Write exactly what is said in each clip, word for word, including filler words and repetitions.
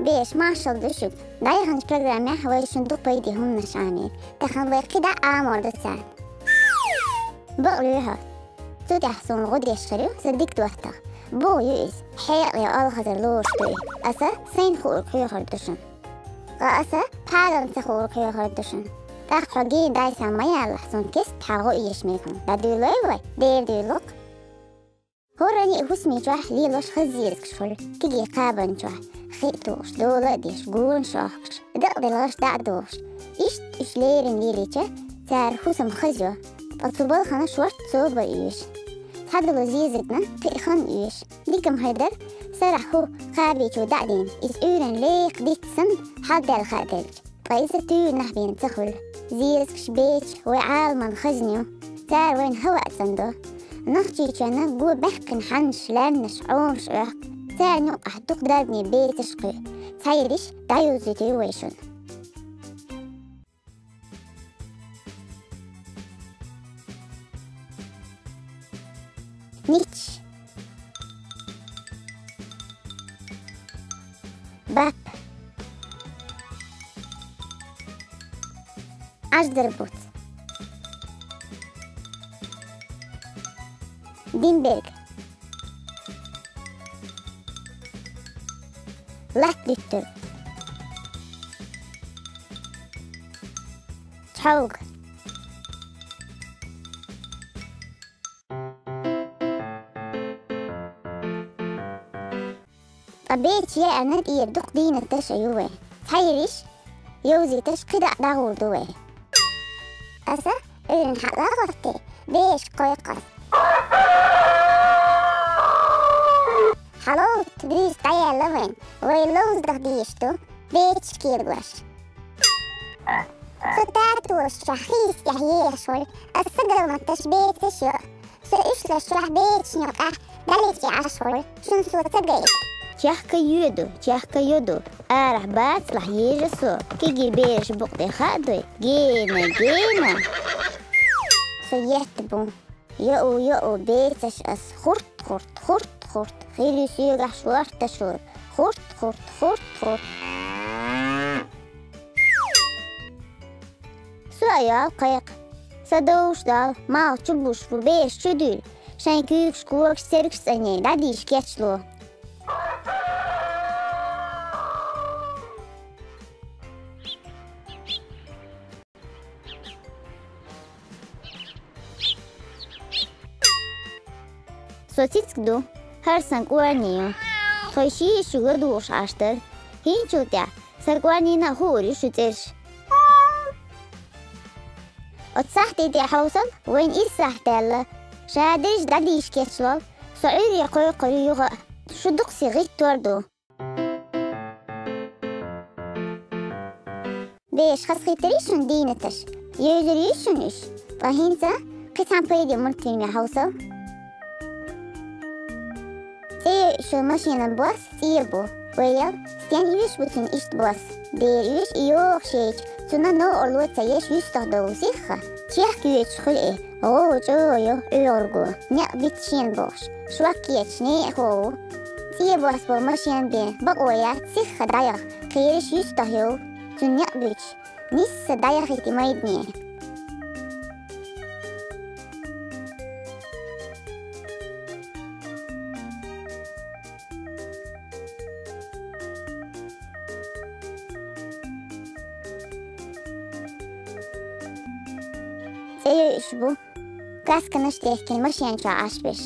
Беш, маршал ду шуьга. ДӀаяханчу программехь вай шуна дукха пайде хӀуманаш Ӏамийра. Тахана вай кхидӀа а Ӏамор ду царна. Бакъ лоьхьа. Цу тӀехь суна гӀо деш хир ю сан дика доттагӀа. БугӀа ю иза. Хьекъале олхазар лоруш ду и. Аса сайна хуург хьоьхур ду шуна. Ткъа аса пхьалан ца хуург хьоьхур ду шуна. ТӀаккха хьо гена дайсан ма ялахь, суна кеста хьан гӀо эша мега хьуна. ДӀадуьйлой вай? Дера дуьйлу-кх. ХӀоранна а хӀусаме чохь лелош хаза зезагаш хуьлу, кегий кхабан чохь, хи а тухуш, дола а деш, гонаш а охкуш, дакъа делгӀаш дӀа а дохуш. Иштта уьш леррина лелийча, цара хӀусам хаза йо, ткъа цу балхана шортта собар оьшу. Цхьадолу зезагна кхин а хан оьшу. Дика ма хир дара, сарахь хӀу кхабечо дӀа а дина, иза Ӏуьйранна лекха диц санна, хьалдаьлла хаа делча. Ткъа иза туьйранахь бен ца хуьлу. Зезагаш беча вай Ӏаламан хазна ю. Цара вайна хӀаваъ цӀандо. Нохчийчоьнна го баьккхина хьаннаш, лаьмнаш, Ӏомаш Ӏохку. Царна юкъахь дукха дарбане бецаш кхуьу. Цхьайриш дӀайовзуьйтур ю вай шуна. Нич. Бап. Аждар буц. Димберг. Лат дуьттур. Чхьовга. Ткъа беча яьарна тӀера дукха дийнаташ а ю вай. Цхьайриш йовзийташ кхидӀа а дӀагӀур ду вай. Аса Ӏуьйранна хьала а гӀорте, беш кхойкху ас. Хьаловтта буьйса дӀаяьлла вайн, вай ловза даха дезаш ду, бецаш кегош. Со татолаш чохь хийца тӀехь ехаш волу, аса сагалматаш бецаш йо. Со уьш лаш чохь бецаш юкъахь дӀалечкъий Ӏаш волу, шуна со ца гайта. Чехка йоьду, чехка йоду, арахь бацалахь ежа со, кегий бераш букъ тӀе хаадой, гена, гена. Со етта бу. Йоу, йоу, бецаш ас, хурт, хурт, хурт, хурт, хир ю соьгахь шорта шура, хурт, хурт, хурт, хурт. Со а йол кхайкха. Са довш дол, малх чу буш бу, беш чу дуьйла. Шайн куьйгаш, когаш, цергаш цӀанъей, дӀадийша кечло. Со цициг ду, хӀара сан кӀорни ю. Тхой шиша ладугӀуш Ӏаш дара. ХӀинцул тӀаьхьа сан кӀорнина а хуур ю шун цӀераш. Оцу сахьтий тӀе хьовсал, вайн иза сахьт даьлла. Ша дерриш дӀадийша кечлол, со Ӏуьйре кхойкхур ю юха а. Шу дукха сий гӀиттор ду. Беш, хазахийтарий шуна дийнаташ? Йовзуьйтарий шуна уьш? Ткъа хӀинца кхин цхьана пайде мультфильме хьовсал. ЦӀе йойуш йолу машенан бос цӀера бу. Вай ял, стенна оьшуш бу цуьнан иштта бос? Дера оьшу и йогӀуш яйча, цунна новкъарло ца еш юьстах довла сихха. Чехка йоьдуш хуьлу и, гӀовгӀа чӀогӀа йо, ӀуьйгӀург ву, некъ бита шена бохуш, шок ечаш некъахо ву. ЦӀе бос болу машен бен бакъо яц сихха дӀаяха, кхераш юьстах йовлу, цуьнан некъ буьтуш, нисса дӀаяхийта и майдане. ЦӀе йойуш бу, касканаш дехкина машен чохь Ӏаш берш.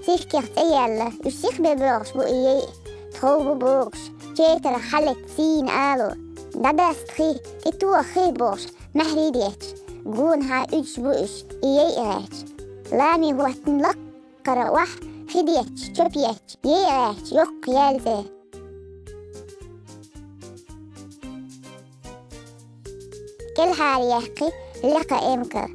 Цигахь цӀе яьлла, уьш сихбе боьлхуш бу и яйъа, тхов бу богуш, четарах хьаллетта сийна ало, дӀадасса хи, тӀетоха хи бохуш, маьхьарий детташ, гонахьа уьдуш бу уьш, и яйъа гӀерташ. Лами хӀоттина лаккхара охьа хи детташ, чоп етташ, яйъа гӀерташ, йоккха яьлла цӀе. КӀелхьара яьккхи лекха эмкал,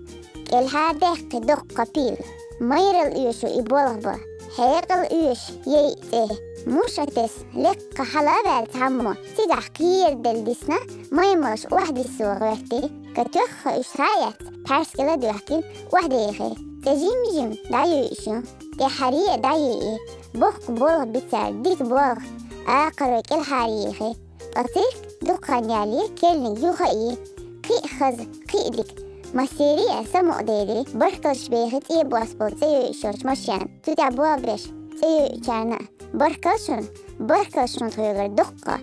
кӀелхьара даьккхи доккха пил. Майралла оьшу и болх бан, хьекъал оьшу яйъа цӀе. Муш а тесна, лекха хьала а ваьлла цхьаммо, цигахь кхераделла дисна, маймалш охьадиссо гӀоьртий, ка тоьхха уьш схьа а эцна, пхьаьрс кӀел а доьхкина, охьадехи. ЦӀе жим-жим дӀайойуш ю, тӀаьххьара а дӀайийи. Боккха болх би цара, дика болх, акхарой кӀелхьара ехи. Ткъа цирк дукха хан яьлча, кераниг юха а йий, кхы а хаза, кхы а дика. Массеран а самукъадели, бархкаллаш беха цӀе бос бола цӀе йойуш йолча машенан цу тӀа болх беш цӀе йойучарна а. Бархкалла шуна, бархкалла шун тхоьгара дуккха.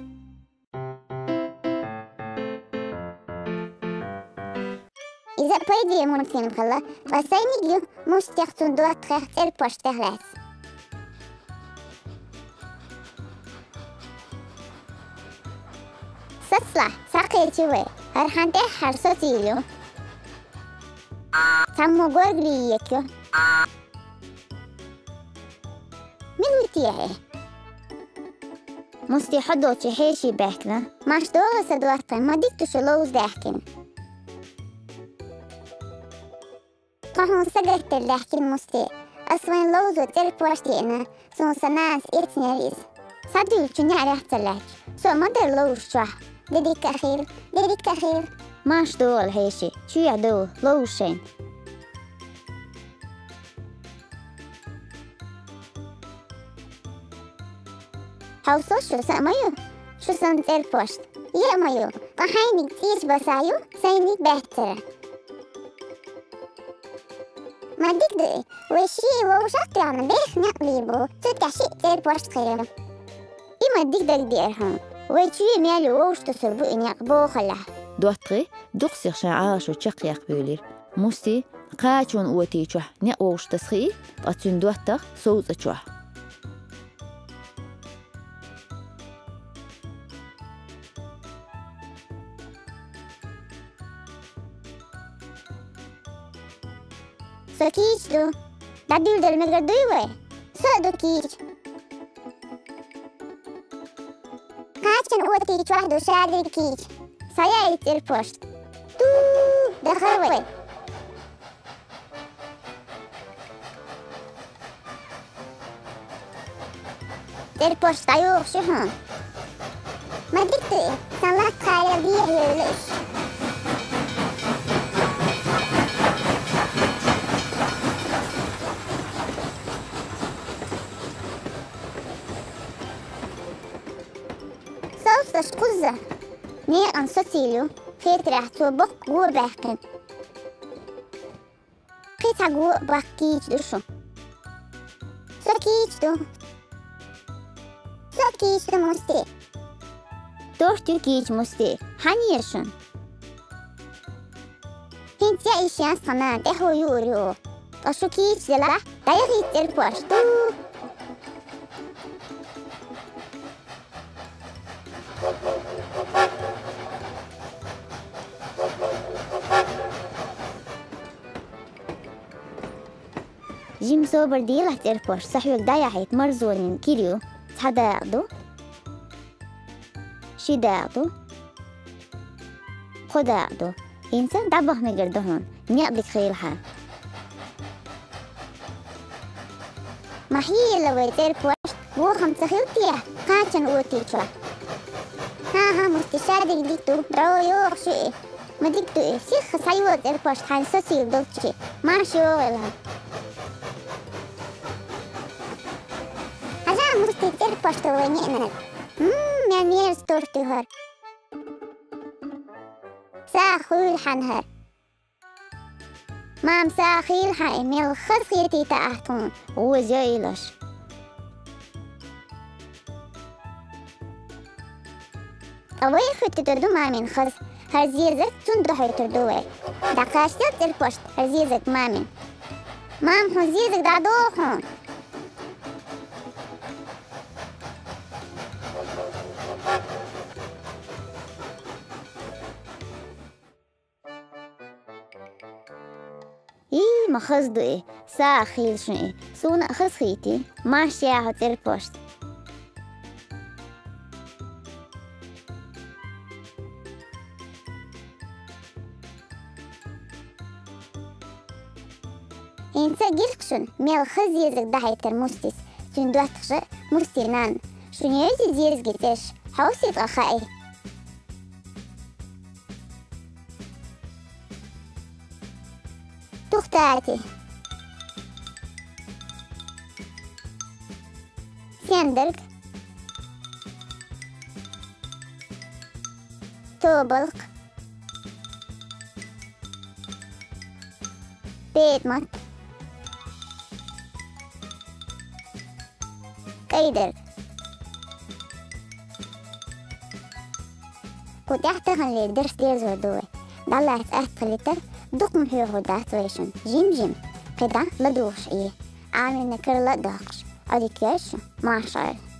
Иза а пайде мультфильм хилла, ткъа сайниг ю Мустех, цун доттагӀех, цӀерпоштех лаьцна. Сацалахь, схьакхечи вай, хӀара хьан тӀеххьара социйла ю. Цхьаммо горгали екаю. Мила ву те хьо? Мусти хьо долча хьеший баьхкина. Маша догӀа, сан доттагӀий, ма дика ду шу ловза даьхкина. Тхо хьуна сагатдер даьхкина, Мусти. Ас вайна ловзо цӀерпошт йиъна, суна сан нанас эцнера иза. Схьадуьйлача неӀарехь ца лаьтташ, со а ма дара ловзаш чохь. Де дика а хийла, де дика а хийла. Маша догӀал хьеший, чоьхьа довла, ловза шайна. Хьовсал, шу сан а ма ю, шу санна цӀерпошт. Е а ма ю, ткъа хьайниг цӀеча баса ю, сайниг баьццара. Ма дика ду и, вай шиъ вовшах а тоьхна, бехк некъ бийр бу, цу тӀехь шиъ цӀерпошт хир ю. И ма дика дагадеара хьуна. Вай чоь мел ю вовшах тосур бу и некъ бохалехь. ДоттагӀий дукха сиха шайн Ӏалашо чакхъяккха буьйлира. Мусти кхачанна отийчохь некъ вовшах таса хии, ткъа цуьнан доттагӀа совцӀа чохь. Со кийча ду. ДӀадуьйладала мегар дуй вай? Со а ду кийча. Кхачанна отийчохь ду шадерг кийча. Схьаяйта цӀерпошт. Ту, дахар вай. ЦӀерпошт дӀайохуш ю хьуна. Ма дика ду и, сан латта кхалел дехьа йойла уьш. Совцаш кхузза. Некъан социйла ю, хетарехь, цо боккха го баьккхина. Кхин цхьа го а баккха кийча ду шу. Со кийча ду. Со кийча ду, Мусти. Торт ю кийча, Мусти. Хьан еза шуна? ХӀинца яа йиш яц тхан нана, тӀаьхьо юур ю. Ткъа шу кийча делахь, дӀаяхийта цӀерпошт. Ту. Жимма собар делахь, цӀерпошт, сан хьоьга дӀаяхьийта марзонин кира ю. Цхьа дакъа ду. Ши дакъа ду. Кхо дакъа ду. ХӀинца дӀабаха мегар ду хьуна, некъ дика хийла хьан. Ма хьийла вай цӀерпошт, бохам ца хилла те, кхачанна отийчохь. ХӀан-хӀа, Мусти, шадерг дика ду, дӀо йохуш ю и. Ма дика ду и, сихха схьайола цӀерпошт хьайна социйла долчу, Маша йогӀийла. Хьажа, Мусти, цӀерпошт вай неӀнарг. М-м, мел мерза торт ю хӀара. СагӀа хуьйла хьан хӀара. Мам, сагӀа хийла хьан и, мел хазахетийта ахь тхуна, гӀоза йойла аш. Ткъа вай хӀоьттур ду мамин хаза, хӀара зезаг цунна дохьуьйтур ду вай. ДӀакхачдел цӀерпошт хӀара зезаг мамин. Мам, хьуна зезаг дӀадогӀу хьуна. И, ма хаза ду и, сагӀа хийла шун и, суна а хазахийти, Маша, яхьа цӀерпошт. ХӀинца гиркхашна мел хаза зезаг дӀахьийтар Мустис, цуьнан доттагӀаша, Мусти нанна. Шуна евзий зезагийн цӀераш, хьовсий ткъа хаий. Тухтати. Сендерг. тобалгӀа, бетӀа матт, кӀай дерг. Кху тӀехь таханлера дарс дерзор ду вай. ДӀалаца атта хилийтар, дукха ма хьоьхур дац вайшинна. Жим-жим, кхидӀа ладугӀуш Ӏе. Ӏамийна кара ладоккхуш, Ӏодика йойла шун, марша Ӏойла.